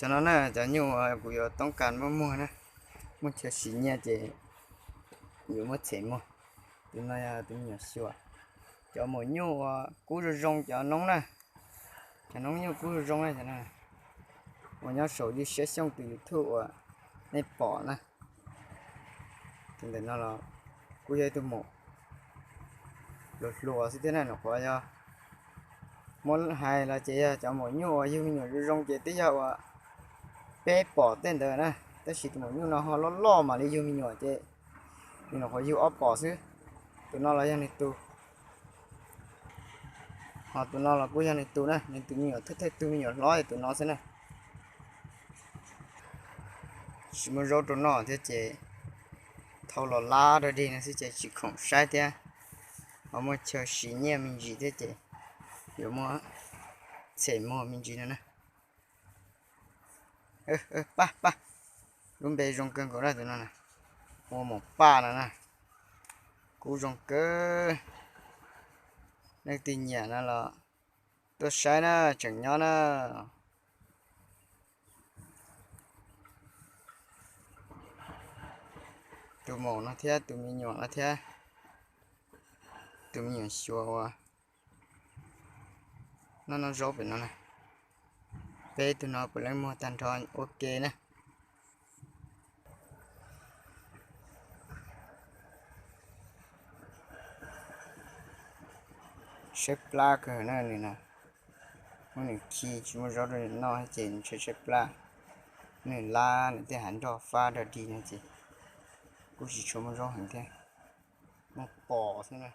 Cov no na, cov nyuj uas kuv yuav toob kas muab muag na, muaj chaw siv nyiaj ces yuav muab txhem muag. Tus no yog tus me nyuam xyuas. Cov maum nyuj uas kub zoo zoo cov noob na, cov noob nyuj kub zoo zoo na, uas nyob saum Ywj Siab Xyooj tus YouTube uas nej pom na. Tus ntawm no los kuj yog ib tug maum hluas hluas xwb thiab na, nyuam qhuav yog muab hais los ces yog cov maum nyuj uas yug me nyuam zoo zoo ces twb yog uas peb pom tej ntawd na, tab sis tus maum nyuj no ho loj loj mam li yug me nyuam ces nws nyuam qhuav yug ob pom xwb. Tus no los yog nws tus, ho tus no los kuj yog nws tus na, nws tus me nyuam thawj thawj tug me nyuam hlob tus no xwb na. Tsis muaj zaub rau noj thiab ces thau los lab rau dig no xwb ces tsis khoom saib thiab, ho muaj chaw siv nyiaj me ntsis thiab ces yuav muab txhem muag me ntsis no na. Paj paj, lub npe zoo kawg nkaus na tus no na, ua maum paj no na, kub zoo kawg. Leej twg nyiam no los tuaj saib na, tseem nyob na. Tus maum no thiab tus me nyuam no thiab, tus me nyuam xyuas uas noj noj zaub pem no na. Peb tug no puav leej muag tag nrho ua ke na. Tshaib plab kawg na nws na, muab nws khi tsis muaj zaub rau nws noj ces nws tshaib tshaib plab. Nws lab nws tej hav nroj fab rau dig no ces kuj tsis tshua muaj zaub heev thiab, muaj pos xwb na.